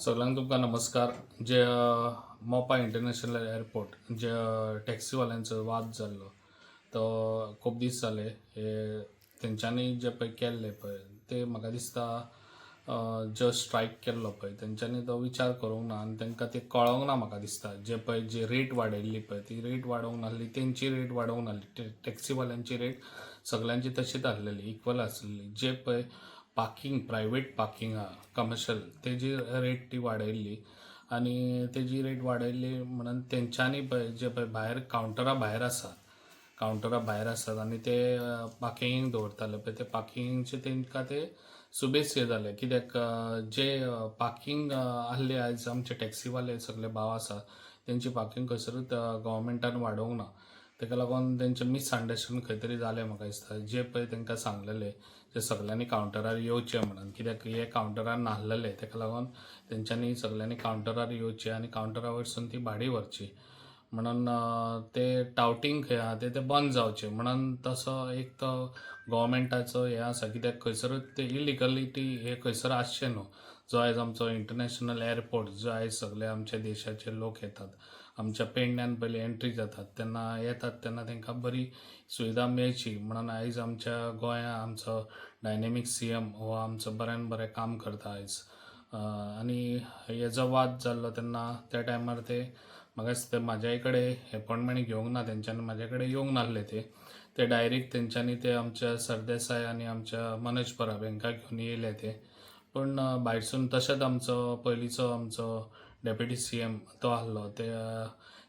सगळ्यांक तुमकां नमस्कार. जे मोपा इंटरनॅशनल एअरपोर्ट जे टॅक्सीवाल्यांचो वाद जाल्लो तो खूब दीस जाले, हे तेंच्यांनी जे पळय केल्ले पळय ते म्हाका दिसता जो स्ट्रायक केल्लो पळय तेंच्यांनी तो विचार करूंक ना आनी तांकां ते कळोंक ना. म्हाका दिसता जे पळय जी रेट वाडयल्ली पळय ती रेट वाडोवंक नासली, तेंची रेट वाडोवंक नासली. टॅक्सीवाल्यांची रेट सगल्यांची तशीच आसलेली, इक्वल आसलेली. जे पळय पार्किंग, प्रायवेट पार्किंग आहा कमर्शियल, तेजी रेट ती वाडयल्ली आनी तेजी रेट वाडयल्ली म्हणून तेंच्यांनी पळय जे पळय भायर कावंटरा भायर आसात, कावंटरा भायर आसात आनी ते पार्किंगेक दवरताले पळय, ते पार्किंगचे तेंकां ते सुबेज जाले. कित्याक जे पार्किंग आहले, आयज आमचे टॅक्सीवाले सगळे भाव आसा, तेंची पार्किंग खंयसरूच गव्हर्मेंटान वाडोवंक ना. तेका लागून तेंचें मिसअंडरस्टँड खंय तरी जालें म्हाका दिसता. जे पळय तेंकां सांगलेलें ते सगल्यांनी कावंटरार येवचें म्हणून, कित्याक हे कावंटरार नासलेले, तेका लागून तेंच्यांनी सगल्यांनी कावंटरार येवचें आनी कावंटरा वयरसून ती भाडी व्हरची म्हणून ते टावटींग खंय आहा ते बंद जावचें म्हणून तसो एक तो गव्हर्मेंटाचो हें आसा. कित्याक खंयसरूच ते इलिगलिटी हे खंयसर आसचें न्हू. जो आयज आमचो इंटरनॅशनल एअरपोर्ट, जो आयज सगळे आमच्या देशाचे लोक येतात, आमच्या पेडण्यान पयलीं एंट्री जातात तेन्ना येतात तेन्ना तांकां बरी सुविधा मेळची म्हणून आयज आमच्या गोंया आमचो डायनेमीक सीएम हो आमचो बऱ्यान बरें काम करता आयज. आनी हेजो वाद जाल्लो तेन्ना त्या टायमार ते म्हाका दिसता म्हाज्या कडेन एपॉयंटमेंट घेवंक ना, तेंच्यांनी म्हाज्या कडेन येवंक नासले. ते ते डायरेक्ट तेंच्यांनी ते आमच्या सरदेसाय आनी आमच्या मनोज परब हांकां घेवन येयले ते. पूण भायरसून तशेंच आमचो पयलींचो आमचो डेप्युटी सीएम तो आहलो, ते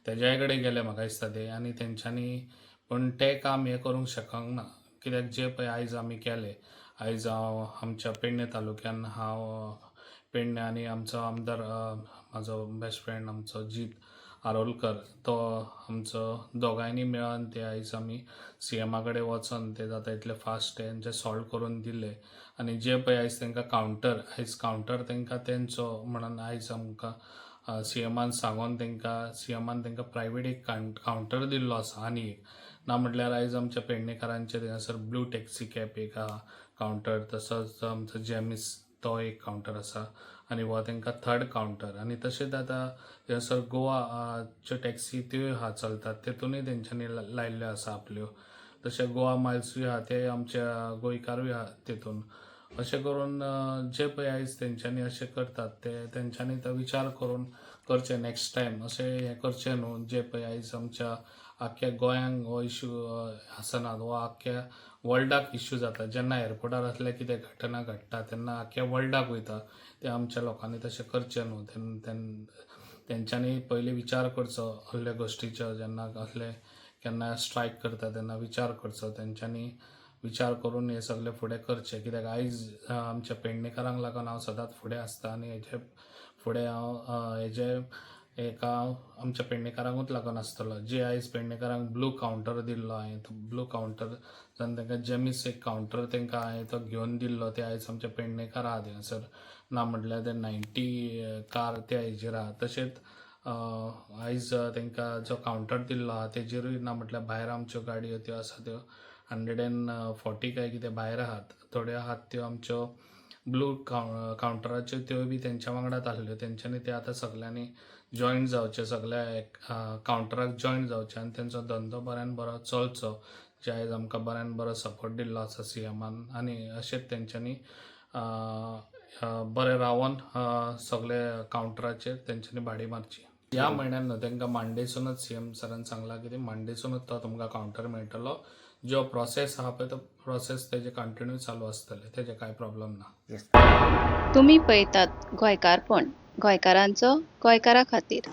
तेज्याय कडेन गेले म्हाका दिसता ते. आनी तेंच्यांनी पूण तें काम हें करूंक शकंक ना, कित्याक जे पळय आयज आमी केलें, आयज हांव आमच्या पेडणे तालुक्यान हांव पेडणे आनी आमचो आमदार म्हाजो बेस्ट फ्रेंड आमचो जीत आरोलकर, तो आमचो दोगांयनी मेळोन ते आयज आमी सीएमा कडेन वचोन ते जाता इतले फास्ट तेंचे सॉल्व करून दिले. आनी जे पळय आयज तांकां कावंटर, आयज कावंटर तांकां तेंचो म्हणून आयज आमकां सीएमान सांगोन तांकां सीएमान तांकां प्रायवेट एक कावंटर दिल्लो आसा. आनी एक ना म्हटल्यार आयज आमच्या पेडणेकारांचे थंयसर ब्लू टॅक्सी कॅब एक आहा कावंटर, तसोच आमचो जेमीस तो एक कावंटर आसा आनी हो तांकां थर्ड कावंटर. आनी तशेंच आतां थंयसर गोवा च्यो टॅक्सी त्यो आहा चलतात, तेतुनूय तेंच्यांनी लायिल्ल्यो आसा आपल्यो. तशें गोवा मायल्सूय आहा, ते आमच्या गोंयकारूय आहा तेतून. अशें करून जे पळय आयज तेंच्यांनी अशें करतात ते तेंच्यांनी तो विचार करून करचें, नॅक्स्ट टायम अशें हें करचें न्हू. जे पळय आयज आमच्या आख्ख्या गोंयांक हो इशू आसना, हो आख्ख्या वर्ल्डाक इशू जाता. जेन्ना एअरपोर्टार असलें कितें घटना घडटा तेन्ना आख्ख्या वर्ल्डाक वयता. ते आमच्या लोकांनी तशें करचें न्हू. तेंच्यांनी पयलीं विचार करचो असल्या गोश्टीचो. जेन्ना असले केन्ना स्ट्रायक करता तेन्ना विचार करचो, तेंच्यांनी विचार करून हें सगळें फुडें करचें. कित्याक आयज आमच्या पेडणेकारांक लागून हांव सदांच फुडें आसता आनी हेजे फुडें हांव हेजे हेका आमच्या पेडणेकारांकूच लागून आसतलो. जे आयज पेडणेकारांक ब्लू कावंटर दिल्लो हांवें, तो ब्लू कावंटर जावन तांकां जेमीस एक कावंटर तांकां हांवें तो घेवन दिल्लो, ते आयज आमचे पेडणेकार आहा थंयसर. ना म्हटल्यार ते 90 कार त्या हेजेर आहा. तशेंच आयज तांकां जो कावंटर दिल्लो आहा तेजेरूय ना म्हटल्यार भायर आमच्यो गाडयो त्यो आसा त्यो 140 काय कितें भायर आहात. थोड्यो आहात त्यो आमच्यो ब्लू कावंटराच्यो, त्योय बी तेंच्या वांगडाच आहल्यो. तेंच्यांनी ते आतां सगल्यांनी जॉयन जावचें, सगल्या कावंटराक जॉयन जावचें आनी तेंचो धंदो बऱ्यान बरो चलचो. जे आयज आमकां बऱ्यान बरो सपोर्ट दिल्लो आसा सीएमान आनी अशेंच तेंच्यांनी बरें रावन सगळे कावंटराचेर तेंच्यांनी भाडी मारची. ह्या म्हयन्यान न्हू, तांकां मांडेसूनच सीएम सरान सांगलां की मांडेसूनच तो तुमकां कावंटर मेळटलो. जो प्रोसेस आहा पळय तो प्रोसेस तेजे कंटिन्यू चालू आसतले, तेजे कांय प्रॉब्लम ना. तुमी पळयतात गोंयकारपण, गोंयकारांचो गोंयकारा खातीर.